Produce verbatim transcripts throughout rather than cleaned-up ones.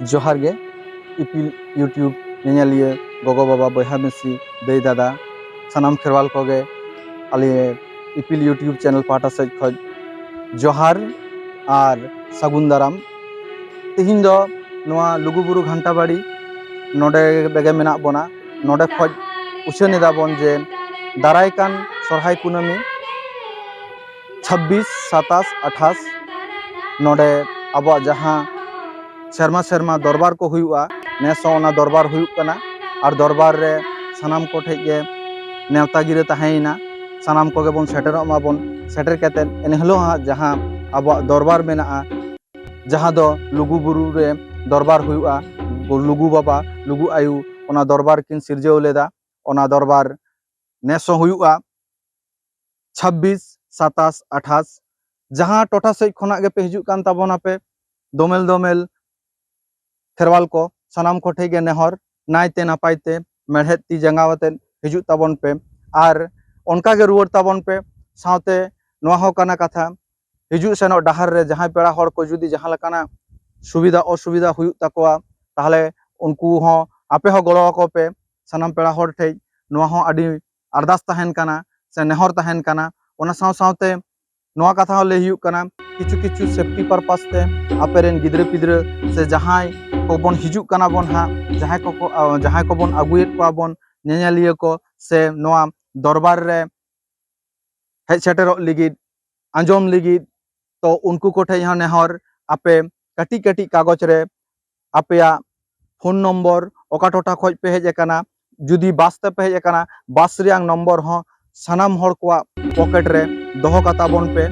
ᱡᱚᱦᱟᱨ ᱜᱮ ᱤᱯᱤᱞ YouTube ᱧᱮᱧᱮᱞᱤᱭᱟᱹ ᱜᱚᱜᱚ ᱵᱟᱵᱟ, ᱵᱚᱭᱦᱟ ᱢᱤᱥᱤ, ᱫᱟᱹᱭ ᱫᱟᱫᱟ, ᱥᱟᱱᱟᱢ ᱠᱷᱮᱨᱣᱟᱞ ᱠᱚᱜᱮ ᱟᱞᱮ ᱤᱯᱤᱞ YouTube ᱪᱮᱱᱮᱞ ᱯᱟᱦᱴᱟ ᱥᱮᱫ ᱠᱷᱚᱱ ᱡᱚᱦᱟᱨ ᱟᱨ ᱥᱟᱹᱜᱩᱱ ᱫᱟᱨᱟᱢ᱾ ᱛᱤᱦᱤᱧ ᱫᱚ ᱱᱚᱣᱟ ᱞᱩᱜᱩᱵᱩᱨᱩ ᱜᱷᱟᱱᱴᱟ ᱵᱟᱲᱤ ᱱᱚᱰᱮ ᱨᱮᱜᱮ ᱢᱮᱱᱟᱜ ᱵᱚᱱᱟ᱾ ᱱᱚᱰᱮ ᱠᱷᱚᱱ ᱩᱪᱷᱟᱹᱱ ᱮᱫᱟ ᱵᱚᱱ ᱡᱮ ᱫᱟᱨᱟᱭ ᱠᱟᱱ ᱥᱚᱨᱦᱟᱭ ᱠᱩᱱᱟᱹᱢᱤ ᱪᱷᱟᱵᱵᱤᱥ, ᱥᱟᱛᱟᱥ, ᱟᱴᱷᱟᱥ ᱱᱚᱰᱮ ᱟᱵᱚᱣᱟᱜ ᱡᱟᱦᱟᱸ ᱥᱮᱨᱢᱟ ᱥᱮᱨᱢᱟ ᱫᱚᱨᱵᱟᱨ ᱠᱚ ᱦᱩᱭᱩᱜᱼᱟ, ᱱᱮᱥ ᱦᱚᱸ ᱚᱱᱟ ᱫᱚᱨᱵᱟᱨ ᱦᱩᱭᱩᱜ ᱠᱟᱱᱟ᱾ ᱟᱨ ᱫᱚᱨᱵᱟᱨ ᱨᱮ ᱥᱟᱱᱟᱢ ᱠᱚ ᱴᱷᱮᱱ ᱜᱮ ᱱᱮᱣᱛᱟ ᱜᱤᱨᱟᱹ ᱛᱟᱦᱮᱸᱭᱮᱱᱟ, ᱥᱟᱱᱟᱢ ᱠᱚᱜᱮ ᱵᱚᱱ ᱥᱮᱴᱮᱨᱚᱜ ᱢᱟᱵᱚᱱ᱾ ᱥᱮᱴᱮᱨ ᱠᱟᱛᱮᱫ ᱮᱱ ᱦᱤᱞᱳᱜ ᱦᱟᱸᱜ ᱡᱟᱦᱟᱸ ᱟᱵᱚᱣᱟᱜ ᱫᱚᱨᱵᱟᱨ ᱢᱮᱱᱟᱜᱼᱟ, ᱡᱟᱦᱟᱸ ᱫᱚ ᱞᱩᱜᱩ ᱵᱩᱨᱩ ᱨᱮ ᱫᱚᱨᱵᱟᱨ ᱦᱩᱭᱩᱜᱼᱟ, ᱞᱩᱜᱩ ᱵᱟᱵᱟ, ᱞᱩᱜᱩ ᱟᱭᱳ ᱚᱱᱟ ᱫᱚᱨᱵᱟᱨ ᱠᱤᱱ ᱥᱤᱨᱡᱟᱹᱣ ᱞᱮᱫᱟ᱾ ᱚᱱᱟ ᱫᱚᱨᱵᱟᱨ ᱱᱮᱥ ᱦᱚᱸ ᱦᱩᱭᱩᱜᱼᱟ ᱪᱷᱟᱵᱵᱤᱥ, ᱥᱟᱛᱟᱥ, ᱟᱴᱷᱟᱥ᱾ ᱡᱟᱦᱟᱸ ᱴᱚᱴᱷᱟ ᱥᱮᱫ ᱠᱷᱚᱱᱟᱜ ᱜᱮᱯᱮ ᱦᱤᱡᱩᱜ ᱠᱟᱱ ᱛᱟᱵᱚᱱᱟᱯᱮ, ᱫᱚᱢᱮᱞ ᱫᱚᱢᱮᱞ ᱠᱷᱮᱨᱣᱟᱞ ᱠᱚ, ᱥᱟᱱᱟᱢ ᱠᱚ ᱴᱷᱮᱱ ᱜᱮ ᱱᱮᱦᱚᱨ, ᱱᱟᱭᱛᱮ ᱱᱟᱯᱟᱭ ᱛᱮ ᱢᱮᱲᱦᱮᱫ ᱛᱤ ᱡᱟᱸᱜᱟ ᱟᱛᱮᱫ ᱦᱤᱡᱩᱜ ᱛᱟᱵᱚᱱ ᱯᱮ᱾ ᱟᱨ ᱚᱱᱠᱟ ᱜᱮ ᱨᱩᱣᱟᱹᱲ ᱛᱟᱵᱚᱱ ᱯᱮ᱾ ᱥᱟᱶᱛᱮ ᱱᱚᱣᱟ ᱦᱚᱸ ᱠᱟᱱᱟ ᱠᱟᱛᱷᱟ, ᱦᱤᱡᱩᱜ ᱥᱮᱱᱚᱜ ᱰᱟᱦᱟᱨ ᱨᱮ ᱡᱟᱦᱟᱸᱭ ᱯᱮᱲᱟ ᱦᱚᱲ ᱠᱚ ᱡᱩᱫᱤ ᱡᱟᱦᱟᱸ ᱞᱮᱠᱟᱱᱟᱜ ᱥᱩᱵᱤᱫᱷᱟ ᱚᱥᱩᱵᱤᱫᱷᱟ ᱦᱩᱭᱩᱜ ᱛᱟᱠᱚᱣᱟ, ᱛᱟᱦᱚᱞᱮ ᱩᱱᱠᱩ ᱦᱚᱸ ᱟᱯᱮ ᱦᱚᱸ ᱜᱚᱲᱚ ᱟᱠᱚ ᱯᱮ᱾ ᱥᱟᱱᱟᱢ ᱯᱮᱲᱟ ᱦᱚᱲ ᱴᱷᱮᱱ ᱱᱚᱣᱟ ᱦᱚᱸ ᱟᱹᱰᱤ ᱟᱨᱫᱟᱥ ᱛᱟᱦᱮᱱ ᱠᱟᱱᱟ ᱥᱮ ᱱᱮᱦᱚᱨ ᱛᱟᱦᱮᱱ ᱠᱟᱱᱟ᱾ ᱚᱱᱟ ᱥᱟᱶ ᱥᱟᱶᱛᱮ ᱱᱚᱣᱟ ᱠᱟᱛᱷᱟ ᱦᱚᱸ ᱞᱟᱹᱭ ᱦᱩᱭᱩᱜ ᱠᱟᱱᱟ, ᱠᱤᱪᱷᱩ ᱠᱤᱪᱷᱩ ᱥᱮᱯᱴᱤ ᱯᱟᱨᱯᱟᱥ ᱛᱮ ᱟᱯᱮ ᱨᱮᱱ ᱜᱤᱫᱽᱨᱟᱹ ᱯᱤᱫᱽᱨᱟᱹ ᱥᱮ ᱡᱟᱦᱟᱸᱭ ᱠᱚᱵᱚᱱ ᱦᱤᱡᱩᱜ ᱠᱟᱱᱟ ᱵᱚᱱ ᱦᱟᱸᱜ, ᱡᱟᱦᱟᱸᱭ ᱠᱚᱠᱚ, ᱟ, ᱡᱟᱦᱟᱸᱭ ᱠᱚᱵᱚᱱ ᱟᱹᱜᱩᱭᱮᱫ ᱠᱚᱣᱟ ᱵᱚᱱ ᱧᱮᱧᱮᱞᱤᱭᱟᱹ ᱠᱚ ᱥᱮ ᱱᱚᱣᱟ ᱫᱚᱨᱵᱟᱨ ᱨᱮ ᱦᱮᱡ ᱥᱮᱴᱮᱨᱚᱜ ᱞᱟᱹᱜᱤᱫ, ᱟᱸᱡᱚᱢ ᱞᱟᱹᱜᱤᱫ, ᱛᱚ ᱩᱱᱠᱩ ᱠᱚᱴᱷᱮᱱ ᱦᱚᱸ ᱱᱮᱦᱚᱨ, ᱟᱯᱮ ᱠᱟᱹᱴᱤᱡ ᱠᱟᱹᱴᱤᱡ ᱠᱟᱜᱚᱡᱽ ᱨᱮ ᱟᱯᱮᱭᱟᱜ ᱯᱷᱳᱱ ᱱᱚᱢᱵᱚᱨ, ᱚᱠᱟ ᱴᱚᱴᱷᱟ ᱠᱷᱚᱱ ᱯᱮ ᱦᱮᱡ ᱟᱠᱟᱱᱟ, ᱡᱩᱫᱤ ᱵᱟᱥ ᱛᱮᱯᱮ ᱦᱮᱡ ᱟᱠᱟᱱᱟ, ᱵᱟᱥ ᱨᱮᱭᱟᱜ ᱱᱚᱢᱵᱚᱨ ᱦᱚᱸ ᱥᱟᱱᱟᱢ ᱦᱚᱲ ᱠᱚᱣᱟᱜ ᱯᱚᱠᱮᱴ ᱨᱮ ᱫᱚᱦᱚ ᱠᱟᱛᱟ ᱵᱚᱱ ᱯᱮ᱾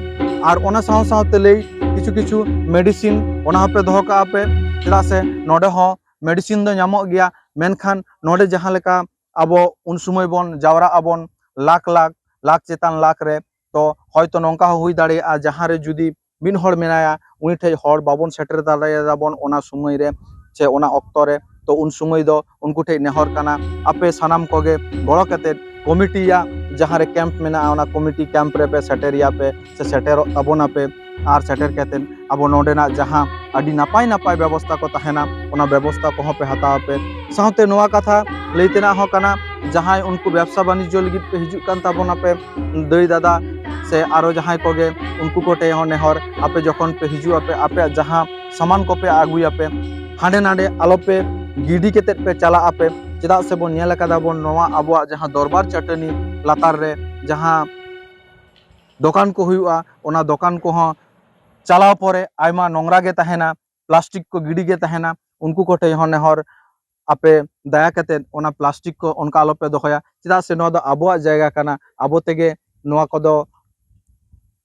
ᱟᱨ ᱚᱱᱟ ᱥᱟᱶ ᱥᱟᱶᱛᱮ ᱞᱟᱹᱭ, ᱠᱤᱪᱷᱩ ᱠᱤᱪᱷᱩ ᱢᱮᱰᱤᱥᱤᱱ ᱚᱱᱟ ᱦᱚᱸᱯᱮ ᱫᱚᱦᱚ ᱠᱟᱜᱼᱟ ᱯᱮ, ᱪᱮᱫᱟᱜ ᱥᱮ ᱱᱚᱰᱮ ᱦᱚᱸ ᱢᱮᱰᱤᱥᱤᱱ ᱫᱚ ᱧᱟᱢᱚᱜ ᱜᱮᱭᱟ, ᱢᱮᱱᱠᱷᱟᱱ ᱱᱚᱰᱮ ᱡᱟᱦᱟᱸ ᱞᱮᱠᱟ ᱟᱵᱚ ᱩᱱ ᱥᱚᱢᱚᱭ ᱵᱚᱱ ᱡᱟᱣᱨᱟᱜ ᱟᱵᱚᱱ ᱞᱟᱠᱷ ᱞᱟᱠᱷ, ᱞᱟᱠᱷ ᱪᱮᱛᱟᱱ ᱞᱟᱠᱷ ᱨᱮ, ᱛᱚ ᱦᱚᱭᱛᱚ ᱱᱚᱝᱠᱟ ᱦᱚᱸ ᱦᱩᱭ ᱫᱟᱲᱮᱭᱟᱜᱼᱟ ᱡᱟᱦᱟᱸ ᱨᱮ ᱡᱩᱫᱤ ᱢᱤᱫ ᱦᱚᱲ ᱢᱮᱱᱟᱭᱟ, ᱩᱱᱤ ᱴᱷᱮᱡ ᱦᱚᱲ ᱵᱟᱵᱚᱱ ᱥᱮᱴᱮᱨ ᱫᱟᱲᱮᱭᱟᱫᱟ ᱵᱚᱱ ᱚᱱᱟ ᱥᱚᱢᱚᱭ ᱨᱮ ᱥᱮ ᱚᱱᱟ ᱚᱠᱛᱚ ᱨᱮ, ᱛᱚ ᱩᱱ ᱥᱚᱢᱚᱭ ᱫᱚ ᱩᱱᱠᱩ ᱴᱷᱮᱡ ᱱᱮᱦᱚᱨ ᱠᱟᱱᱟ, ᱟᱯᱮ ᱥᱟᱱᱟᱢ ᱠᱚᱜᱮ ᱜᱚᱲᱚ ᱠᱟᱛᱮᱫ ᱠᱚᱢᱤᱴᱤᱭᱟᱜ ᱡᱟᱦᱟᱸ ᱨᱮ ᱠᱮᱢᱯ ᱢᱮᱱᱟᱜᱼᱟ, ᱚᱱᱟ ᱠᱚᱢᱤᱴᱤ ᱠᱮᱢᱯ ᱨᱮᱯᱮ ᱥᱮᱴᱮᱨᱮᱭᱟ ᱯᱮ ᱥᱮ ᱥᱮᱴᱮᱨᱚᱜ ᱛᱟᱵᱚᱱᱟᱯᱮ᱾ ᱟᱨ ᱥᱮᱴᱮᱨ ᱠᱟᱛᱮᱫ ᱟᱵᱚ ᱱᱚᱰᱮᱱᱟᱜ ᱡᱟᱦᱟᱸ ᱟᱹᱰᱤ ᱱᱟᱯᱟᱭ ᱱᱟᱯᱟᱭ ᱵᱮᱵᱚᱥᱛᱟ ᱠᱚ ᱛᱟᱦᱮᱱᱟ, ᱚᱱᱟ ᱵᱮᱵᱚᱥᱛᱟ ᱠᱚᱦᱚᱸ ᱯᱮ ᱦᱟᱛᱟᱣ ᱟᱯᱮ᱾ ᱥᱟᱶᱛᱮ ᱱᱚᱣᱟ ᱠᱟᱛᱷᱟ ᱞᱟᱹᱭ ᱛᱮᱱᱟᱜ ᱦᱚᱸ ᱠᱟᱱᱟ, ᱡᱟᱦᱟᱸᱭ ᱩᱱᱠᱩ ᱵᱮᱵᱽᱥᱟ ᱵᱟᱱᱤᱡᱽᱡᱚ ᱞᱟᱹᱜᱤᱫ ᱯᱮ ᱦᱤᱡᱩᱜ ᱠᱟᱱ ᱛᱟᱵᱚᱱᱟᱯᱮ, ᱫᱟᱹᱭ ᱫᱟᱫᱟ ᱥᱮ ᱟᱨᱚ ᱡᱟᱦᱟᱸᱭ ᱠᱚᱜᱮ, ᱩᱱᱠᱩ ᱠᱚ ᱴᱷᱮᱱ ᱦᱚᱸ ᱱᱮᱦᱚᱨ, ᱟᱯᱮ ᱡᱚᱠᱷᱚᱱ ᱯᱮ ᱦᱤᱡᱩᱜ ᱟᱯᱮ, ᱟᱯᱮᱭᱟᱜ ᱡᱟᱦᱟᱸ ᱥᱟᱢᱟᱱ ᱠᱚᱯᱮ ᱟᱹᱜᱩᱭᱟᱯᱮ, ᱦᱟᱸᱰᱮ ᱱᱟᱰᱮ ᱟᱞᱚᱯᱮ ᱜᱤᱰᱤ ᱠᱟᱛᱮᱫ ᱯᱮ ᱪᱟᱞᱟᱜ ᱟᱯᱮ᱾ ᱪᱮᱫᱟᱜ ᱥᱮ ᱵᱚᱱ ᱧᱮᱞ ᱟᱠᱟᱫᱟ ᱵᱚᱱ, ᱱᱚᱣᱟ ᱟᱵᱚᱣᱟᱜ ᱡᱟᱦᱟᱸ ᱫᱚᱨᱵᱟᱨ ᱪᱟᱹᱴᱟᱹᱱᱤ ᱞᱟᱛᱟᱨ ᱨᱮ ᱡᱟᱦᱟᱸ ᱫᱚᱠᱟᱱ ᱠᱚ ᱦᱩᱭᱩᱜᱼᱟ, ᱚᱱᱟ ᱫᱚᱠᱟᱱ ᱠᱚᱦᱚᱸ ᱪᱟᱞᱟᱣ ᱯᱚᱨᱮ ᱟᱭᱢᱟ ᱱᱚᱝᱨᱟ ᱜᱮ ᱛᱟᱦᱮᱱᱟ, ᱯᱞᱟᱥᱴᱤᱠ ᱠᱚ ᱜᱤᱰᱤ ᱜᱮ ᱛᱟᱦᱮᱱᱟ᱾ ᱩᱱᱠᱩ ᱠᱚ ᱴᱷᱮᱱ ᱦᱚᱸ ᱱᱮᱦᱚᱨ, ᱟᱯᱮ ᱫᱟᱭᱟ ᱠᱟᱛᱮᱫ ᱚᱱᱟ ᱯᱞᱟᱥᱴᱤᱠ ᱠᱚ ᱚᱱᱠᱟ ᱟᱞᱚᱯᱮ ᱫᱚᱦᱚᱭᱟ, ᱪᱮᱫᱟᱜ ᱥᱮ ᱱᱚᱣᱟ ᱫᱚ ᱟᱵᱚᱣᱟᱜ ᱡᱟᱭᱜᱟ ᱠᱟᱱᱟ, ᱟᱵᱚ ᱛᱮᱜᱮ ᱱᱚᱣᱟ ᱠᱚᱫᱚ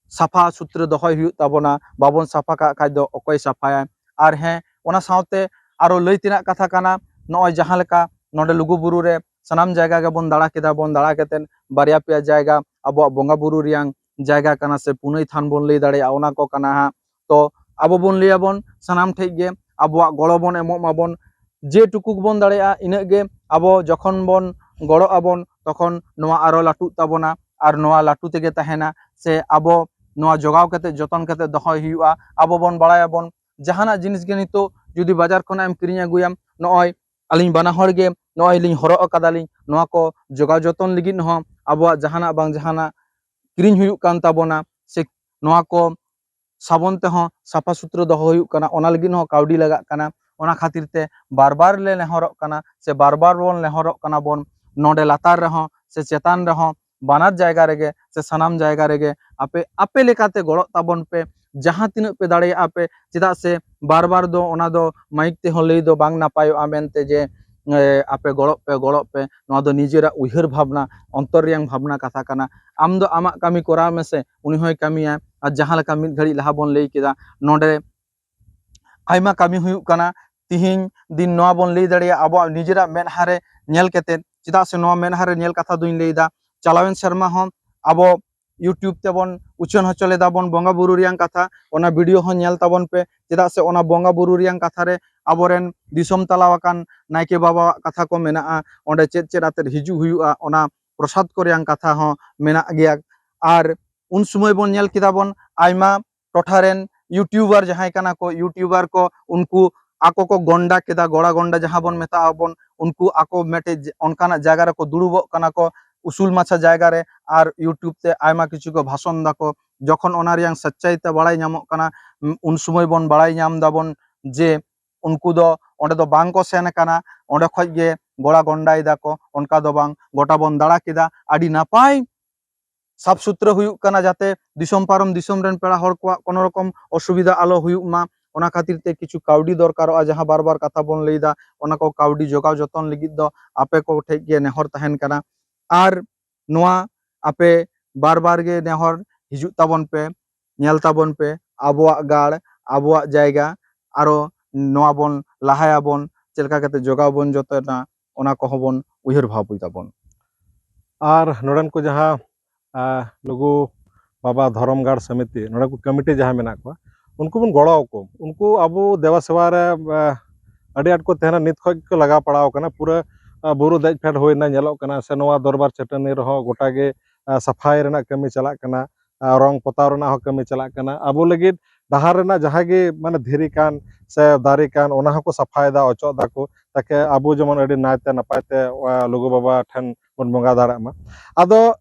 ᱥᱟᱯᱷᱟ ᱥᱩᱛᱨᱟᱹ ᱫᱚᱦᱚᱭ ᱦᱩᱭᱩᱜ ᱛᱟᱵᱚᱱᱟ᱾ ᱵᱟᱵᱚᱱ ᱥᱟᱯᱷᱟ ᱠᱟᱜ ᱠᱷᱟᱡ ᱫᱚ ᱚᱠᱚᱭ ᱥᱟᱯᱷᱟᱭᱟ? ᱟᱨ ᱦᱮᱸ, ᱚᱱᱟ ᱥᱟᱶᱛᱮ ᱟᱨᱚ ᱞᱟᱹᱭ ᱛᱮᱱᱟᱜ ᱠᱟᱛᱷᱟ ᱠᱟᱱᱟ, ᱱᱚᱜᱼᱚᱭ ᱡᱟᱦᱟᱸ ᱞᱮᱠᱟ ᱱᱚᱰᱮ ᱞᱩᱜᱩ ᱵᱩᱨᱩ ᱨᱮ ᱥᱟᱱᱟᱢ ᱡᱟᱭᱜᱟ ᱜᱮᱵᱚᱱ ᱫᱟᱬᱟ ᱠᱮᱫᱟ, ᱵᱚᱱ ᱫᱟᱬᱟ ᱠᱟᱛᱮᱫ ᱵᱟᱨᱭᱟ ᱯᱮᱭᱟ ᱡᱟᱭᱜᱟ ᱟᱵᱚᱣᱟᱜ ᱵᱚᱸᱜᱟ ᱵᱩᱨᱩ ᱨᱮᱭᱟᱝ ᱡᱟᱭᱜᱟ ᱠᱟᱱᱟ ᱥᱮ ᱯᱩᱱᱟᱹᱭ ᱛᱷᱟᱱ ᱵᱚᱱ ᱞᱟᱹᱭ ᱫᱟᱲᱮᱭᱟᱜᱼᱟ, ᱚᱱᱟ ᱠᱚ ᱠᱟᱱᱟ ᱦᱟᱸᱜ᱾ ᱛᱚ ᱟᱵᱚ ᱵᱚᱱ ᱞᱟᱹᱭᱟᱵᱚᱱ ᱥᱟᱱᱟᱢ ᱴᱷᱮᱡ ᱜᱮ ᱟᱵᱚᱣᱟᱜ ᱜᱚᱲᱚ ᱵᱚᱱ ᱮᱢᱚᱜ ᱢᱟᱵᱚᱱ, ᱡᱮ ᱴᱩᱠᱩ ᱵᱚᱱ ᱫᱟᱲᱮᱭᱟᱜᱼᱟ ᱤᱱᱟᱹᱜ ᱜᱮ᱾ ᱟᱵᱚ ᱡᱚᱠᱷᱚᱱ ᱵᱚᱱ ᱜᱚᱲᱚᱜ ᱟᱵᱚᱱ, ᱛᱚᱠᱷᱚᱱ ᱱᱚᱣᱟ ᱟᱨᱚ ᱞᱟᱹᱴᱩᱜ ᱛᱟᱵᱚᱱᱟ ᱟᱨ ᱱᱚᱣᱟ ᱞᱟᱹᱴᱩ ᱛᱮᱜᱮ ᱛᱟᱦᱮᱱᱟ, ᱥᱮ ᱟᱵᱚ ᱱᱚᱣᱟ ᱡᱚᱜᱟᱣ ᱠᱟᱛᱮ ᱡᱚᱛᱚᱱ ᱠᱟᱛᱮ ᱫᱚᱦᱚᱭ ᱦᱩᱭᱩᱜᱼᱟ᱾ ᱟᱵᱚ ᱵᱚᱱ ᱵᱟᱲᱟᱭᱟᱵᱚᱱ ᱡᱟᱦᱟᱱᱟᱜ ᱡᱤᱱᱤᱥ ᱜᱮ ᱱᱤᱛᱚᱜ ᱡᱩᱫᱤ ᱵᱟᱡᱟᱨ ᱠᱷᱚᱱᱟᱜ ᱮᱢ ᱠᱤᱨᱤᱧ ᱟᱹᱜᱩᱭᱟᱢ, ᱱᱚᱜᱼᱚᱭ ᱟᱹᱞᱤᱧ ᱵᱟᱱᱟ ᱦᱚᱲ ᱜᱮ ᱱᱚᱜᱼᱚᱭ ᱞᱤᱧ ᱦᱚᱨᱚᱜ ᱟᱠᱟᱫᱟᱞᱤᱧ, ᱱᱚᱣᱟ ᱠᱚ ᱡᱚᱜᱟᱣ ᱡᱚᱛᱚᱱ ᱞᱟᱹᱜᱤᱫ ᱦᱚᱸ ᱟᱵᱚᱣᱟᱜ ᱡᱟᱦᱟᱱᱟᱜ ᱵᱟᱝ ᱡᱟᱦᱟᱱᱟᱜ ᱠᱤᱨᱤᱧ ᱦᱩᱭᱩᱜ ᱠᱟᱱ ᱛᱟᱵᱚᱱᱟ, ᱥᱮ ᱱᱚᱣᱟ ᱠᱚ ᱥᱟᱵᱚᱱ ᱛᱮᱦᱚᱸ ᱥᱟᱯᱷᱟ ᱥᱩᱛᱨᱟᱹ ᱫᱚᱦᱚ ᱦᱩᱭᱩᱜ ᱠᱟᱱᱟ, ᱚᱱᱟ ᱞᱟᱹᱜᱤᱫ ᱦᱚᱸ ᱠᱟᱹᱣᱰᱤ ᱞᱟᱜᱟᱜ ᱠᱟᱱᱟ᱾ ᱚᱱᱟ ᱠᱷᱟᱹᱛᱤᱨ ᱛᱮ ᱵᱟᱨ ᱵᱟᱨ ᱞᱮ ᱱᱮᱦᱚᱨᱚᱜ ᱠᱟᱱᱟ, ᱥᱮ ᱵᱟᱨ ᱵᱟᱨ ᱵᱚᱱ ᱱᱮᱦᱚᱨᱚᱜ ᱠᱟᱱᱟ ᱵᱚᱱ, ᱱᱚᱰᱮ ᱞᱟᱛᱟᱨ ᱨᱮᱦᱚᱸ ᱥᱮ ᱪᱮᱛᱟᱱ ᱨᱮᱦᱚᱸ, ᱵᱟᱱᱟᱨ ᱡᱟᱭᱜᱟ ᱨᱮᱜᱮ ᱥᱮ ᱥᱟᱱᱟᱢ ᱡᱟᱭᱜᱟ ᱨᱮᱜᱮ ᱟᱯᱮ ᱟᱯᱮ ᱞᱮᱠᱟᱛᱮ ᱜᱚᱲᱚᱜ ᱛᱟᱵᱚᱱ ᱯᱮ, ᱡᱟᱦᱟᱸ ᱛᱤᱱᱟᱹᱜ ᱯᱮ ᱫᱟᱲᱮᱭᱟᱜᱼᱟ ᱯᱮ᱾ ᱪᱮᱫᱟᱜ ᱥᱮ ᱵᱟᱨ ᱵᱟᱨ ᱫᱚ ᱚᱱᱟ ᱫᱚ ᱢᱟᱭᱤᱠ ᱛᱮᱦᱚᱸ ᱞᱟᱹᱭ ᱫᱚ ᱵᱟᱝ ᱱᱟᱯᱟᱭᱚᱜᱼᱟ ᱢᱮᱱᱛᱮ ᱡᱮ, ᱮ, ᱟᱯᱮ ᱜᱚᱲᱚᱜ ᱯᱮ, ᱜᱚᱲᱚᱜ ᱯᱮ, ᱱᱚᱣᱟ ᱫᱚ ᱱᱤᱡᱮᱨᱟᱜ ᱩᱭᱦᱟᱹᱨ ᱵᱷᱟᱵᱽᱱᱟ, ᱚᱱᱛᱚᱨ ᱨᱮᱭᱟᱝ ᱵᱷᱟᱵᱽᱱᱟ ᱠᱟᱛᱷᱟ ᱠᱟᱱᱟ᱾ ᱟᱢ ᱫᱚ ᱟᱢᱟᱜ ᱠᱟᱹᱢᱤ ᱠᱚᱨᱟᱣ ᱢᱮᱥᱮ, ᱩᱱᱤ ᱦᱚᱸᱭ ᱠᱟᱹᱢᱤᱭᱟ᱾ ᱟᱨ ᱡᱟᱦᱟᱸ ᱞᱮᱠᱟ ᱢᱤᱫ ᱜᱷᱟᱹᱲᱤᱡ ᱞᱟᱦᱟ ᱵᱚᱱ ᱞᱟᱹᱭ ᱠᱮᱫᱟ, ᱱᱚᱰᱮ ᱟᱭᱢᱟ ᱠᱟᱹᱢᱤ ᱦᱩᱭᱩᱜ ᱠᱟᱱᱟ᱾ ᱛᱤᱦᱤᱧ ᱫᱤᱱ ᱱᱚᱣᱟ ᱵᱚᱱ ᱞᱟᱹᱭ ᱫᱟᱲᱮᱭᱟᱜᱼᱟ ᱟᱵᱚᱣᱟᱜ ᱱᱤᱡᱮᱨᱟᱜ ᱢᱮᱫᱦᱟ ᱨᱮ ᱧᱮᱞ ᱠᱟᱛᱮᱫ, ᱪᱮᱫᱟᱜ ᱥᱮ ᱱᱚᱣᱟ ᱢᱮᱫᱦᱟ ᱨᱮ ᱧᱮᱞ ᱠᱟᱛᱷᱟ ᱫᱚᱧ ᱞᱟᱹᱭᱫᱟ, ᱪᱟᱞᱟᱣᱮᱱ ᱥᱮᱨᱢᱟ ᱦᱚᱸ ᱟᱵᱚ YouTube ᱛᱮᱵᱚᱱ ᱩᱪᱷᱟᱹᱱ ᱦᱚᱪᱚ ᱞᱮᱫᱟ ᱵᱚᱱ ᱵᱚᱸᱜᱟ ᱵᱩᱨᱩ ᱨᱮᱭᱟᱝ ᱠᱟᱛᱷᱟ, ᱚᱱᱟ ᱵᱷᱤᱰᱤᱭᱳ ᱦᱚᱸ ᱧᱮᱞ ᱛᱟᱵᱚᱱ ᱯᱮ᱾ ᱪᱮᱫᱟᱜ ᱥᱮ ᱚᱱᱟ ᱵᱚᱸᱜᱟ ᱵᱩᱨᱩ ᱨᱮᱭᱟᱝ ᱠᱟᱛᱷᱟ ᱨᱮ ᱟᱵᱚᱨᱮᱱ ᱫᱤᱥᱚᱢ ᱛᱟᱞᱟ ᱟᱠᱟᱱ ᱱᱟᱭᱠᱮ ᱵᱟᱵᱟᱣᱟᱜ ᱠᱟᱛᱷᱟ ᱠᱚ ᱢᱮᱱᱟᱜᱼᱟ, ᱚᱸᱰᱮ ᱪᱮᱫ ᱪᱮᱫ ᱟᱛᱮᱫ ᱦᱤᱡᱩᱜ ᱦᱩᱭᱩᱜᱼᱟ, ᱚᱱᱟ ᱯᱨᱚᱥᱟᱫ ᱠᱚ ᱨᱮᱭᱟᱝ ᱠᱟᱛᱷᱟ ᱦᱚᱸ ᱢᱮᱱᱟᱜ ᱜᱮᱭᱟ᱾ ᱟᱨ ᱩᱱ ᱥᱚᱢᱚᱭ ᱵᱚᱱ ᱧᱮᱞ ᱠᱮᱫᱟ ᱵᱚᱱ ᱟᱭᱢᱟ ᱴᱚᱴᱷᱟ ᱨᱮᱱ ᱭᱩᱴᱩᱵᱟᱨ ᱡᱟᱦᱟᱸᱭ ᱠᱟᱱᱟ ᱠᱚ, ᱭᱩᱴᱩᱵᱟᱨ ᱠᱚ, ᱩᱱᱠᱩ ᱟᱠᱚ ᱠᱚ ᱜᱚᱱᱰᱟ ᱠᱮᱫᱟ, ᱜᱚᱲᱟ ᱜᱚᱱᱰᱟ ᱡᱟᱦᱟᱸ ᱵᱚᱱ ᱢᱮᱛᱟᱜ ᱟᱵᱚᱱ, ᱩᱱᱠᱩ ᱟᱠᱚ ᱢᱤᱫᱴᱮᱡ ᱡᱮ-, ᱚᱱᱠᱟᱱᱟᱜ ᱡᱟᱭᱜᱟ ᱨᱮᱠᱚ ᱫᱩᱲᱩᱵᱚᱜ ᱠᱟᱱᱟ ᱠᱚ, ᱩᱥᱩᱞ ᱢᱟᱪᱷᱟ ᱡᱟᱭᱜᱟ ᱨᱮ, ᱟᱨ ᱭᱩᱴᱩᱵᱽ ᱛᱮ ᱟᱭᱢᱟ ᱠᱤᱪᱷᱩ ᱠᱚ ᱵᱷᱟᱥᱚᱱ ᱫᱟᱠᱚ᱾ ᱡᱚᱠᱷᱚᱱ ᱚᱱᱟ ᱨᱮᱭᱟᱝ ᱥᱟᱪᱪᱟᱭ ᱛᱮ ᱵᱟᱲᱟᱭ ᱧᱟᱢᱚᱜ ᱠᱟᱱᱟ, ᱩᱱ ᱥᱚᱢᱚᱭ ᱵᱚᱱ ᱵᱟᱲᱟᱭ ᱧᱟᱢ ᱫᱟᱵᱚᱱ ᱡᱮ ᱩᱱᱠᱩ ᱫᱚ ᱚᱸᱰᱮ ᱫᱚ ᱵᱟᱝ ᱠᱚ ᱥᱮᱱ ᱟᱠᱟᱱᱟ, ᱚᱸᱰᱮ ᱠᱷᱚᱡ ᱜᱮ ᱜᱚᱲᱟ ᱜᱚᱱᱰᱟᱭ ᱫᱟᱠᱚ᱾ ᱚᱱᱠᱟ ᱫᱚ ᱵᱟᱝ, ᱜᱚᱴᱟ ᱵᱚᱱ ᱫᱟᱬᱟ ᱠᱮᱫᱟ, ᱟᱹᱰᱤ ᱱᱟᱯᱟᱭ ᱥᱟᱯᱷ ᱥᱩᱛᱨᱟᱹ ᱦᱩᱭᱩᱜ ᱠᱟᱱᱟ, ᱡᱟᱛᱮ ᱫᱤᱥᱚᱢ ᱯᱟᱨᱚᱢ ᱫᱤᱥᱚᱢ ᱨᱮᱱ ᱯᱮᱲᱟ ᱦᱚᱲ ᱠᱚᱣᱟᱜ ᱠᱳᱱᱳ ᱨᱚᱠᱚᱢ ᱚᱥᱩᱵᱤᱫᱷᱟ ᱟᱞᱚ ᱦᱩᱭᱩᱜ ᱢᱟ᱾ ᱚᱱᱟ ᱠᱷᱟᱹᱛᱤᱨ ᱛᱮ ᱠᱤᱪᱷᱩ ᱠᱟᱹᱣᱰᱤ ᱫᱚᱨᱠᱟᱨᱚᱜᱼᱟ, ᱡᱟᱦᱟᱸ ᱵᱟᱨ ᱵᱟᱨ ᱠᱟᱛᱷᱟ ᱵᱚᱱ ᱞᱟᱹᱭᱫᱟ, ᱚᱱᱟ ᱠᱚ ᱠᱟᱹᱣᱰᱤ ᱡᱚᱜᱟᱣ ᱡᱚᱛᱚᱱ ᱞᱟᱹᱜᱤᱫ ᱫᱚ ᱟᱯᱮ ᱠᱚ ᱴᱷᱮᱡ ᱜᱮ ᱱᱮᱦᱚᱨ ᱛᱟᱦᱮᱱ ᱠᱟᱱᱟ᱾ ᱟᱨ ᱱᱚᱣᱟ ᱟᱯᱮ ᱵᱟᱨ ᱵᱟᱨ ᱜᱮ ᱱᱮᱦᱚᱨ, ᱦᱤᱡᱩᱜ ᱛᱟᱵᱚᱱ ᱯᱮ, ᱧᱮᱞ ᱛᱟᱵᱚᱱ ᱯᱮ ᱟᱵᱚᱣᱟᱜ ᱜᱟᱲ, ᱟᱵᱚᱣᱟᱜ ᱡᱟᱭᱜᱟ, ᱟᱨᱚ ᱱᱚᱣᱟ ᱵᱚᱱ ᱞᱟᱦᱟᱭᱟᱵᱚᱱ, ᱪᱮᱫ ᱞᱮᱠᱟ ᱠᱟᱛᱮ ᱡᱚᱜᱟᱣ ᱵᱚᱱ ᱡᱚᱛᱚᱱᱟ, ᱚᱱᱟ ᱠᱚᱦᱚᱸ ᱵᱚᱱ ᱩᱭᱦᱟᱹᱨ ᱵᱷᱟᱵᱽᱱᱟᱭ ᱛᱟᱵᱚᱱ᱾ ᱟᱨ ᱱᱚᱰᱮᱱ ᱠᱚ ᱡᱟᱦᱟᱸ, ᱟᱸ, ᱞᱩᱜᱩ ᱵᱟᱵᱟ ᱫᱷᱚᱨᱚᱢ ᱜᱟᱲ ᱥᱚᱢᱤᱛᱤ, ᱱᱚᱰᱮ ᱠᱚ ᱠᱚᱢᱤᱴᱤ ᱡᱟᱦᱟᱸᱭ ᱢᱮᱱᱟᱜ ᱠᱚᱣᱟ, ᱩᱱᱠᱩ ᱵᱚᱱ ᱜᱚᱲᱚ ᱟᱠᱚ᱾ ᱩᱱᱠᱩ ᱟᱵᱚ ᱫᱮᱵᱟ ᱥᱮᱵᱟ ᱨᱮ, ᱟᱸ, ᱟᱹᱰᱤ ᱟᱸᱴ ᱠᱚ ᱛᱟᱦᱮᱱᱟ, ᱱᱤᱛ ᱠᱷᱚᱱ ᱜᱮᱠᱚ ᱞᱟᱜᱟᱣ ᱯᱟᱲᱟᱣ ᱟᱠᱟᱱᱟ᱾ ᱯᱩᱨᱟᱹ, ᱟᱸ, ᱵᱩᱨᱩ ᱫᱮᱡ ᱯᱷᱮᱰ ᱦᱩᱭᱱᱟ, ᱧᱮᱞᱚᱜ ᱠᱟᱱᱟ, ᱥᱮ ᱱᱚᱣᱟ ᱫᱚᱨᱵᱟᱨ ᱪᱟᱹᱴᱟᱹᱱᱤ ᱨᱮᱦᱚᱸ ᱜᱚᱴᱟ ᱜᱮ, ᱟᱸ, ᱥᱟᱯᱷᱟᱭ ᱨᱮᱱᱟᱜ ᱠᱟᱹᱢᱤ ᱪᱟᱞᱟᱜ ᱠᱟᱱᱟ᱾ ᱟᱸ, ᱨᱚᱝ ᱯᱚᱛᱟᱣ ᱨᱮᱱᱟᱜ ᱦᱚᱸ ᱠᱟᱹᱢᱤ ᱪᱟᱞᱟᱜ ᱠᱟᱱᱟ᱾ ᱟᱵᱚ ᱞᱟᱹᱜᱤᱫ ᱰᱟᱦᱟᱨ ᱨᱮᱱᱟᱜ ᱡᱟᱦᱟᱸ ᱜᱮ ᱢᱟᱱᱮ ᱫᱷᱤᱨᱤ ᱠᱟᱱ ᱥᱮ ᱫᱟᱨᱮ ᱠᱟᱱ, ᱚᱱᱟ ᱦᱚᱸᱠᱚ ᱥᱟᱯᱷᱟᱭᱮᱫᱟ, ᱚᱪᱚᱜ ᱫᱟᱠᱚ, ᱛᱟᱠᱮ ᱟᱵᱚ ᱡᱮᱢᱚᱱ ᱟᱹᱰᱤ ᱱᱟᱭᱛᱮ ᱱᱟᱯᱟᱭ ᱛᱮ, ᱟᱸ, ᱞᱩᱜᱩ ᱵᱟᱵᱟ ᱴᱷᱮᱱ ᱵᱚᱱ ᱵᱚᱸᱜᱟ ᱫᱟᱲᱮᱭᱟᱜ ᱢᱟ᱾ ᱟᱫᱚ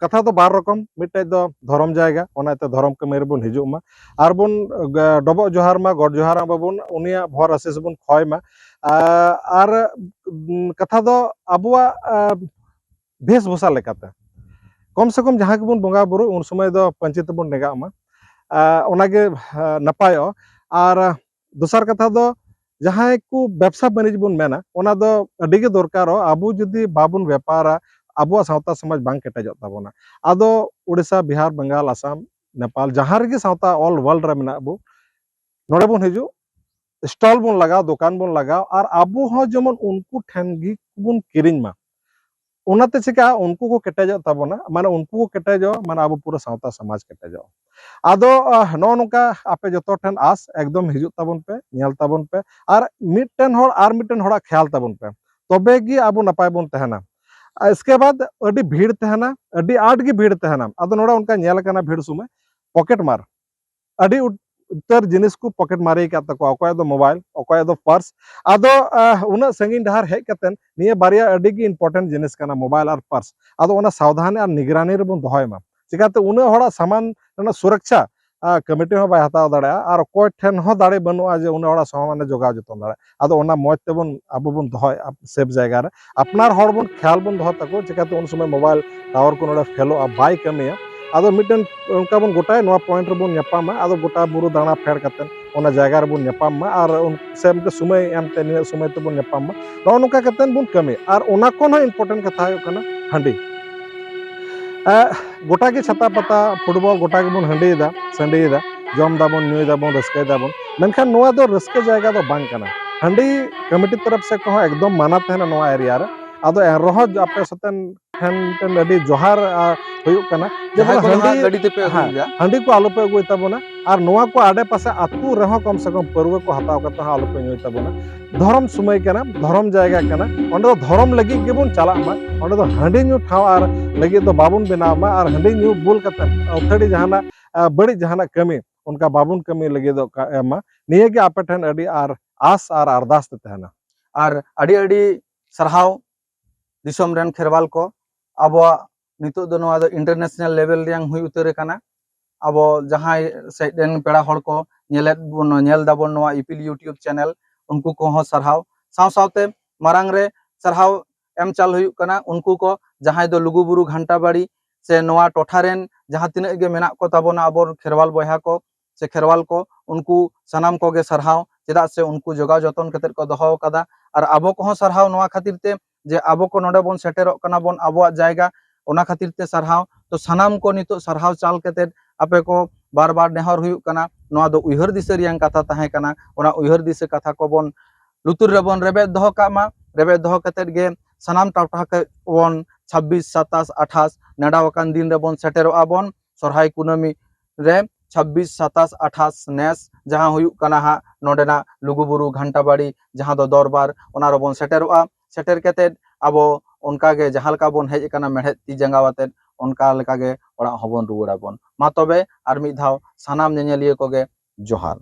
ᱠᱟᱛᱷᱟ ᱫᱚ ᱵᱟᱨ ᱨᱚᱠᱚᱢ, ᱢᱤᱫᱴᱮᱡ ᱫᱚ ᱫᱷᱚᱨᱚᱢ ᱡᱟᱭᱜᱟ, ᱚᱱᱟᱛᱮ ᱫᱷᱚᱨᱚᱢ ᱠᱟᱹᱢᱤ ᱨᱮᱵᱚᱱ ᱦᱤᱡᱩᱜ ᱢᱟ, ᱟᱨ ᱵᱚᱱ, ᱟᱸ, ᱰᱚᱵᱚᱜ ᱡᱚᱦᱟᱨ ᱢᱟ, ᱜᱚᱰ ᱡᱚᱦᱟᱨ ᱢᱟᱵᱚᱱ, ᱩᱱᱤᱭᱟᱜ ᱵᱷᱚᱨ ᱟᱥᱤᱥ ᱵᱚᱱ ᱠᱷᱚᱭ ᱢᱟ᱾ ᱟᱸ, ᱟᱨ, ᱩᱸ, ᱠᱟᱛᱷᱟ ᱫᱚ ᱟᱵᱚᱣᱟᱜ, ᱟᱸ, ᱵᱷᱮᱥᱵᱷᱩᱥᱟ ᱞᱮᱠᱟᱛᱮ, ᱠᱚᱢ ᱥᱮ ᱠᱚᱢ ᱡᱟᱦᱟᱸ ᱜᱮᱵᱚᱱ ᱵᱚᱸᱜᱟ ᱵᱩᱨᱩ, ᱩᱱ ᱥᱚᱢᱚᱭ ᱫᱚ ᱯᱟᱹᱧᱪᱤ ᱛᱮᱵᱚᱱ ᱰᱮᱸᱜᱟᱜ ᱢᱟ, ᱟᱸ, ᱚᱱᱟᱜᱮ, ᱟᱸ, ᱱᱟᱯᱟᱭᱚᱜᱼᱟ᱾ ᱟᱨ ᱫᱚᱥᱟᱨ ᱠᱟᱛᱷᱟ ᱫᱚ, ᱡᱟᱦᱟᱸᱭ ᱠᱚ ᱵᱮᱵᱽᱥᱟ ᱵᱟᱹᱱᱤᱡᱽ ᱵᱚᱱ ᱢᱮᱱᱟ, ᱚᱱᱟ ᱫᱚ ᱟᱹᱰᱤ ᱜᱮ ᱫᱚᱨᱠᱟᱨᱚᱜᱼᱟ᱾ ᱟᱵᱚ ᱡᱩᱫᱤ ᱵᱟᱵᱚᱱ ᱵᱮᱯᱟᱨᱟ, ᱟᱵᱚᱣᱟᱜ ᱥᱟᱶᱛᱟ ᱥᱚᱢᱟᱡᱽ ᱵᱟᱝ ᱠᱮᱴᱮᱡᱚᱜ ᱛᱟᱵᱚᱱᱟ᱾ ᱟᱫᱚ ᱳᱰᱤᱥᱟ, ᱵᱤᱦᱟᱨ, ᱵᱮᱝᱜᱟᱞ, ᱟᱥᱟᱢ, ᱱᱮᱯᱟᱞ, ᱡᱟᱦᱟᱸ ᱨᱮᱜᱮ ᱥᱟᱶᱛᱟ all world ᱨᱮ ᱢᱮᱱᱟᱜ ᱵᱚ, ᱱᱚᱰᱮ ᱵᱚᱱ ᱦᱤᱡᱩᱜ, stall ᱵᱚᱱ ᱞᱟᱜᱟᱣ, ᱫᱚᱠᱟᱱ ᱵᱚᱱ ᱞᱟᱜᱟᱣ, ᱟᱨ ᱟᱵᱚ ᱦᱚᱸ ᱡᱮᱢᱚᱱ ᱩᱱᱠᱩ ᱴᱷᱮᱱ ᱜᱮ ᱵᱚᱱ ᱠᱤᱨᱤᱧ ᱢᱟ᱾ ᱚᱱᱟᱛᱮ ᱪᱤᱠᱟᱹᱜᱼᱟ, ᱩᱱᱠᱩ ᱠᱚ ᱠᱮᱴᱮᱡᱚᱜ ᱛᱟᱵᱚᱱᱟ, ᱢᱟᱱᱮ ᱩᱱᱠᱩ ᱠᱚ ᱠᱮᱴᱮᱡᱚᱜᱼᱟ, ᱢᱟᱱᱮ ᱟᱵᱚ ᱯᱩᱨᱟᱹ ᱥᱟᱶᱛᱟ ᱥᱚᱢᱟᱡᱽ ᱠᱮᱴᱮᱡᱚᱜᱼᱟ᱾ ᱟᱫᱚ, ᱟᱦ, ᱱᱚᱜᱼᱚ ᱱᱚᱝᱠᱟ ᱟᱯᱮ ᱡᱚᱛᱚ ᱴᱷᱮᱱ ᱟᱥ, ᱮᱠᱫᱚᱢ ᱦᱤᱡᱩᱜ ᱛᱟᱵᱚᱱ ᱯᱮ, ᱧᱮᱞ ᱛᱟᱵᱚᱱ ᱯᱮ, ᱟᱨ ᱢᱤᱫᱴᱮᱱ ᱦᱚᱲ ᱟᱨ ᱢᱤᱫᱴᱮᱱ ᱦᱚᱲᱟᱜ ᱠᱷᱮᱭᱟᱞ ᱛᱟᱵᱚᱱ ᱯᱮ, ᱛᱚᱵᱮ ᱜᱮ ᱟᱵᱚ ᱱᱟᱯᱟᱭ ᱵᱚᱱ ᱛᱟᱦᱮᱱᱟ᱾ ᱟᱨ ᱤᱥᱠᱮ ᱵᱟᱫ ᱟᱹᱰᱤ ᱵᱷᱤᱲ ᱛᱟᱦᱮᱱᱟ, ᱟᱹᱰᱤ ᱟᱸᱴ ᱜᱮ ᱵᱷᱤᱲ ᱛᱟᱦᱮᱱᱟ᱾ ᱟᱫᱚ ᱱᱚᱰᱮ ᱚᱱᱠᱟ ᱧᱮᱞ ᱟᱠᱟᱱᱟ ᱵᱷᱤᱲ ᱥᱚᱢᱚᱭ ᱯᱚᱠᱮᱴ ᱢᱟᱨ, ᱟᱹᱰᱤ ᱩᱛᱟᱹᱨ ᱡᱤᱱᱤᱥ ᱠᱚ ᱯᱚᱠᱮᱴ ᱢᱟᱨᱮ ᱟᱠᱟᱫ ᱛᱟᱠᱚᱣᱟ, ᱚᱠᱚᱭᱟᱜ ᱫᱚ ᱢᱳᱵᱟᱭᱤᱞ, ᱚᱠᱚᱭᱟᱜ ᱫᱚ ᱯᱟᱨᱥ᱾ ᱟᱫᱚ ᱟᱦ, ᱩᱱᱟᱹᱜ ᱥᱟᱺᱜᱤᱧ ᱰᱟᱦᱟᱨ ᱦᱮᱡ ᱠᱟᱛᱮ ᱱᱤᱭᱟᱹ ᱵᱟᱨᱭᱟ ᱟᱹᱰᱤ ᱜᱮ ᱤᱢᱯᱚᱨᱴᱮᱱᱴ ᱡᱤᱱᱤᱥ ᱠᱟᱱᱟ, ᱢᱳᱵᱟᱭᱤᱞ ᱟᱨ ᱯᱟᱨᱥ᱾ ᱟᱫᱚ ᱚᱱᱟ ᱥᱟᱵᱫᱷᱟᱱ ᱟᱨ ᱱᱤᱜᱽᱨᱟᱱᱤ ᱨᱮᱵᱚᱱ ᱫᱚᱦᱚᱭ ᱢᱟ᱾ ᱪᱤᱠᱟᱹᱛᱮ ᱩᱱᱟᱹᱜ ᱦᱚᱲᱟᱜ ᱥᱟᱢᱟᱱ ᱨᱮᱱᱟᱜ ᱥᱩᱨᱚᱠᱪᱷᱟ ᱠᱚᱢᱤᱴᱤ ᱦᱚᱸ ᱵᱟᱭ ᱦᱟᱛᱟᱣ ᱫᱟᱲᱮᱭᱟᱜᱼᱟ, ᱟᱨ ᱚᱠᱚᱭ ᱴᱷᱮᱱ ᱦᱚᱸ ᱫᱟᱲᱮ ᱵᱟᱹᱱᱩᱜᱼᱟ ᱡᱮ ᱩᱱᱟᱹᱜ ᱦᱚᱲᱟᱜ ᱥᱟᱢᱟᱱ ᱮ ᱡᱚᱜᱟᱣ ᱡᱚᱛᱚᱱ ᱫᱟᱲᱮᱭᱟᱜᱼᱟ᱾ ᱟᱫᱚ ᱚᱱᱟ ᱢᱚᱡᱽ ᱛᱮᱵᱚᱱ ᱟᱵᱚ ᱵᱚᱱ ᱫᱚᱦᱚᱭᱟ ᱥᱮᱯ ᱡᱟᱭᱜᱟ ᱨᱮ, ᱟᱯᱱᱟᱨ ᱦᱚᱲ ᱵᱚᱱ ᱠᱷᱮᱭᱟᱞ ᱵᱚᱱ ᱫᱚᱦᱚ ᱛᱟᱠᱚ, ᱪᱤᱠᱟᱹᱛᱮ ᱩᱱ ᱥᱚᱢᱚᱭ ᱢᱳᱵᱟᱭᱤᱞ ᱴᱟᱣᱟᱨ ᱠᱚ ᱱᱚᱰᱮ ᱯᱷᱮᱞᱚᱜᱼᱟ, ᱵᱟᱭ ᱠᱟᱹᱢᱤᱭᱟ᱾ ᱟᱫᱚ ᱢᱤᱫᱴᱮᱱ ᱚᱱᱠᱟ ᱵᱚᱱ ᱜᱚᱴᱟᱭᱟ, ᱱᱚᱣᱟ ᱯᱚᱭᱮᱱᱴ ᱨᱮᱵᱚᱱ ᱧᱟᱯᱟᱢᱟ᱾ ᱟᱫᱚ ᱜᱚᱴᱟ ᱵᱩᱨᱩ ᱫᱟᱬᱟ ᱯᱷᱮᱰ ᱠᱟᱛᱮ ᱚᱱᱟ ᱡᱟᱭᱜᱟ ᱨᱮᱵᱚᱱ ᱧᱟᱯᱟᱢ ᱢᱟ, ᱟᱨ ᱩᱱ ᱥᱮ ᱢᱤᱫᱴᱮᱱ ᱥᱚᱢᱚᱭ ᱮᱢᱛᱮ ᱱᱤᱱᱟᱹᱜ ᱥᱚᱢᱚᱭ ᱛᱮᱵᱚᱱ ᱧᱟᱯᱟᱢ ᱢᱟ᱾ ᱱᱚᱜᱼᱚ ᱱᱚᱝᱠᱟ ᱠᱟᱛᱮ ᱵᱚᱱ ᱠᱟᱹᱢᱤᱭᱟ᱾ ᱟᱨ ᱚᱱᱟ ᱠᱷᱚᱱ ᱦᱚᱸ ᱤᱢᱯᱚᱨᱴᱮᱱᱴ ᱠᱟᱛᱷᱟ ᱦᱩᱭᱩᱜ ᱠᱟᱱᱟ ᱦᱟᱺᱰᱤ᱾ ᱮ, ᱜᱚᱴᱟ ᱜᱮ ᱪᱷᱟᱛᱟ ᱯᱟᱛᱟ, ᱯᱷᱩᱴᱵᱚᱞ, ᱜᱚᱴᱟ ᱜᱮᱵᱚᱱ ᱦᱟᱺᱰᱤᱭᱮᱫᱟ, ᱥᱟᱺᱰᱤᱭᱮᱫᱟ, ᱡᱚᱢ ᱫᱟᱵᱚᱱ, ᱧᱩᱭ ᱫᱟᱵᱚᱱ, ᱨᱟᱹᱥᱠᱟᱹᱭ ᱫᱟᱵᱚᱱ, ᱢᱮᱱᱠᱷᱟᱱ ᱱᱚᱣᱟ ᱫᱚ ᱨᱟᱹᱥᱠᱟᱹ ᱡᱟᱭᱜᱟ ᱫᱚ ᱵᱟᱝ ᱠᱟᱱᱟ᱾ ᱦᱟᱺᱰᱤ ᱠᱚᱢᱤᱴᱤ ᱛᱚᱨᱚᱯ ᱥᱮᱫ ᱠᱚᱦᱚᱸ ᱮᱠᱫᱚᱢ ᱢᱟᱱᱟ ᱛᱟᱦᱮᱱᱟ ᱱᱚᱣᱟ ᱮᱨᱤᱭᱟ ᱨᱮ᱾ ᱟᱫᱚ ᱮᱱ ᱨᱮᱦᱚᱸ ᱟᱯᱮ ᱥᱟᱛᱮᱱ ᱴᱷᱮᱱ ᱢᱤᱫᱴᱮᱱ ᱟᱹᱰᱤ ᱡᱚᱦᱟᱨ, ᱟ, ᱦᱩᱭᱩᱜ ᱠᱟᱱᱟ ᱡᱮ ᱡᱟᱦᱟᱸᱭ ᱵᱚᱞᱮ ᱠᱚᱫᱚ ᱦᱟᱺᱰᱤ, ᱦᱟᱸᱜ ᱜᱟᱹᱰᱤ ᱛᱮᱯᱮ ᱦᱮᱸ, ᱟᱹᱜᱩᱭᱮᱫᱟ᱾ ᱦᱟᱺᱰᱤ ᱠᱚ ᱟᱞᱚᱯᱮ ᱟᱹᱜᱩᱭ ᱛᱟᱵᱚᱱᱟ, ᱟᱨ ᱱᱚᱣᱟ ᱠᱚ ᱟᱰᱮ ᱯᱟᱥᱮ ᱟᱹᱛᱩ ᱨᱮᱦᱚᱸ ᱠᱚᱢ ᱥᱮ ᱠᱚᱢ ᱯᱟᱹᱨᱣᱟᱹ ᱠᱚ ᱦᱟᱛᱟᱣ ᱠᱟᱛᱮ ᱦᱚᱸ ᱟᱞᱚᱯᱮ ᱧᱩᱭ ᱛᱟᱵᱚᱱᱟ᱾ ᱫᱷᱚᱨᱚᱢ ᱥᱚᱢᱚᱭ ᱠᱟᱱᱟ, ᱫᱷᱚᱨᱚᱢ ᱡᱟᱭᱜᱟ ᱠᱟᱱᱟ, ᱚᱸᱰᱮ ᱫᱚ ᱫᱷᱚᱨᱚᱢ ᱞᱟᱹᱜᱤᱫ ᱜᱮᱵᱚᱱ ᱪᱟᱞᱟᱜ ᱢᱟ᱾ ᱚᱸᱰᱮ ᱫᱚ ᱦᱟᱺᱰᱤ ᱧᱩ ᱴᱷᱟᱶ ᱟᱨ ᱞᱟᱹᱜᱤᱫ ᱫᱚ ᱵᱟᱵᱚᱱ ᱵᱮᱱᱟᱣ ᱢᱟ, ᱟᱨ ᱦᱟᱺᱰᱤ ᱧᱩ ᱵᱩᱞ ᱠᱟᱛᱮ ᱟᱹᱛᱷᱟᱹᱲᱤ ᱡᱟᱦᱟᱱᱟᱜ, ᱟ, ᱵᱟᱹᱲᱤᱡ ᱡᱟᱦᱟᱱᱟᱜ ᱠᱟᱹᱢᱤ ᱚᱱᱠᱟ ᱵᱟᱵᱚᱱ ᱠᱟᱹᱢᱤ ᱞᱟᱹᱜᱤᱫᱚᱜ ᱠᱟ-, ᱮᱢ ᱢᱟ᱾ ᱱᱤᱭᱟᱹ ᱜᱮ ᱟᱯᱮ ᱴᱷᱮᱱ ᱟᱹᱰᱤ ᱟᱨ ᱟᱥ ᱟᱨ ᱟᱨᱫᱟᱥ ᱛᱮ ᱛᱟᱦᱮᱱᱟ᱾ ᱟᱨ ᱟᱹᱰᱤ ᱟᱹᱰᱤ ᱥᱟᱨᱦᱟᱣ ᱫᱤᱥᱚᱢ ᱨᱮᱱ ᱠᱷᱮᱨᱣᱟᱞ ᱠᱚ, ᱟᱵᱚᱣᱟᱜ ᱱᱤᱛᱚᱜ ᱫᱚ ᱱᱚᱣᱟ ᱫᱚ ᱤᱱᱴᱟᱨᱱᱮᱥᱱᱟᱞ ᱞᱮᱵᱮᱞ ᱨᱮᱭᱟᱝ ᱦᱩᱭ ᱩᱛᱟᱹᱨ ᱟᱠᱟᱱᱟ᱾ ᱟᱵᱚ ᱡᱟᱦᱟᱸᱭ ᱥᱮᱫ ᱨᱮᱱ ᱯᱮᱲᱟ ᱦᱚᱲ ᱠᱚ ᱧᱮᱞᱮᱫ ᱵᱚᱱ, ᱧᱮᱞ ᱫᱟᱵᱚᱱ ᱱᱚᱣᱟ ᱤᱯᱤᱞ YouTube ᱪᱮᱱᱮᱞ, ᱩᱱᱠᱩ ᱠᱚᱦᱚᱸ ᱥᱟᱨᱦᱟᱣ, ᱥᱟᱶ ᱥᱟᱶᱛᱮ ᱢᱟᱨᱟᱝ ᱨᱮ ᱥᱟᱨᱦᱟᱣ ᱮᱢ ᱪᱟᱞ ᱦᱩᱭᱩᱜ ᱠᱟᱱᱟ ᱩᱱᱠᱩ ᱠᱚ ᱡᱟᱦᱟᱸᱭ ᱫᱚ ᱞᱩᱜᱩᱵᱩᱨᱩ ᱜᱷᱟᱱᱴᱟ ᱵᱟᱲᱤ ᱥᱮ ᱱᱚᱣᱟ ᱴᱚᱴᱷᱟ ᱨᱮᱱ ᱡᱟᱦᱟᱸ ᱛᱤᱱᱟᱹᱜ ᱜᱮ ᱢᱮᱱᱟᱜ ᱠᱚ ᱛᱟᱵᱚᱱᱟ ᱟᱵᱚ ᱠᱷᱮᱨᱣᱟᱞ ᱵᱚᱭᱦᱟ ᱠᱚ ᱥᱮ ᱠᱷᱮᱨᱣᱟᱞ ᱠᱚ, ᱩᱱᱠᱩ ᱥᱟᱱᱟᱢ ᱠᱚᱜᱮ ᱥᱟᱨᱦᱟᱣ, ᱪᱮᱫᱟᱜ ᱥᱮ ᱩᱱᱠᱩ ᱡᱚᱜᱟᱣ ᱡᱚᱛᱚᱱ ᱠᱟᱛᱮᱫ ᱠᱚ ᱫᱚᱦᱚ ᱟᱠᱟᱫᱟ᱾ ᱟᱨ ᱟᱵᱚ ᱠᱚᱦᱚᱸ ᱥᱟᱨᱦᱟᱣ ᱱᱚᱣᱟ ᱠᱷᱟᱹᱛᱤᱨ ᱛᱮ ᱡᱮ ᱟᱵᱚ ᱠᱚ ᱱᱚᱰᱮ ᱵᱚᱱ ᱥᱮᱴᱮᱨᱚᱜ ᱠᱟᱱᱟ ᱵᱚᱱ ᱟᱵᱚᱣᱟᱜ ᱡᱟᱭᱜᱟ, ᱚᱱᱟ ᱠᱷᱟᱹᱛᱤᱨ ᱛᱮ ᱥᱟᱨᱦᱟᱣ᱾ ᱛᱚ ᱥᱟᱱᱟᱢ ᱠᱚ ᱱᱤᱛᱚᱜ ᱥᱟᱨᱦᱟᱣ ᱪᱟᱞ ᱠᱟᱛᱮᱫ ᱟᱯᱮ ᱠᱚ ᱵᱟᱨ ᱵᱟᱨ ᱱᱮᱦᱚᱨ ᱦᱩᱭᱩᱜ ᱠᱟᱱᱟ, ᱱᱚᱣᱟ ᱫᱚ ᱩᱭᱦᱟᱹᱨ ᱫᱤᱥᱟᱹ ᱨᱮᱭᱟᱝ ᱠᱟᱛᱷᱟ ᱛᱟᱦᱮᱸ ᱠᱟᱱᱟ, ᱚᱱᱟ ᱩᱭᱦᱟᱹᱨ ᱫᱤᱥᱟᱹ ᱠᱟᱛᱷᱟ ᱠᱚᱵᱚᱱ ᱞᱩᱛᱩᱨ ᱨᱮᱵᱚᱱ ᱨᱮᱵᱮᱫ ᱫᱚᱦᱚ ᱠᱟᱜ ᱢᱟ᱾ ᱨᱮᱵᱮᱫ ᱫᱚᱦᱚ ᱠᱟᱛᱮᱫ ᱜᱮ ᱥᱟᱱᱟᱢ ᱴᱚᱴᱷᱟ ᱠᱚ ᱵᱚᱱ ᱪᱷᱟᱵᱵᱤᱥ, ᱥᱟᱛᱟᱥ, ᱟᱴᱷᱟᱥ ᱱᱮᱰᱟᱣ ᱟᱠᱟᱱ ᱫᱤᱱ ᱨᱮᱵᱚᱱ ᱥᱮᱴᱮᱨᱚᱜᱼᱟ ᱵᱚᱱ᱾ ᱥᱚᱨᱦᱟᱭ ᱠᱩᱱᱟᱹᱢᱤ ᱨᱮ ᱪᱷᱟᱵᱵᱤᱥ, ᱥᱟᱛᱟᱥ, ᱟᱴᱷᱟᱥ ᱱᱮᱥ ᱡᱟᱦᱟᱸ ᱦᱩᱭᱩᱜ ᱠᱟᱱᱟ ᱦᱟᱸᱜ ᱱᱚᱰᱮᱱᱟᱜ ᱞᱩᱜᱩᱵᱩᱨᱩ ᱜᱷᱟᱱᱴᱟᱵᱟᱲᱤ, ᱡᱟᱦᱟᱸ ᱫᱚ ᱫᱚᱨᱵᱟᱨ, ᱚᱱᱟ ᱨᱮᱵᱚᱱ ᱥᱮᱴᱮᱨᱚᱜᱼᱟ᱾ ᱥᱮᱴᱮᱨ ᱠᱟᱛᱮᱫ ᱟᱵᱚ ᱚᱱᱠᱟᱜᱮ ᱡᱟᱦᱟᱸ ᱞᱮᱠᱟ ᱵᱚᱱ ᱦᱮᱡ ᱟᱠᱟᱱᱟ ᱢᱮᱲᱦᱮᱫ ᱛᱤ ᱡᱟᱸᱜᱟ ᱟᱛᱮᱫ, ᱚᱱᱠᱟ ᱞᱮᱠᱟᱜᱮ ᱚᱲᱟᱜ ᱦᱚᱸᱵᱚᱱ ᱨᱩᱣᱟᱹᱲ ᱟᱵᱚᱱ᱾ ᱢᱟ ᱛᱚᱵᱮ ᱟᱨ ᱢᱤᱫ ᱫᱷᱟᱣ ᱥᱟᱱᱟᱢ ᱧᱮᱧᱮᱞᱤᱭᱟᱹ ᱠᱚᱜᱮ ᱡᱚᱦᱟᱨ᱾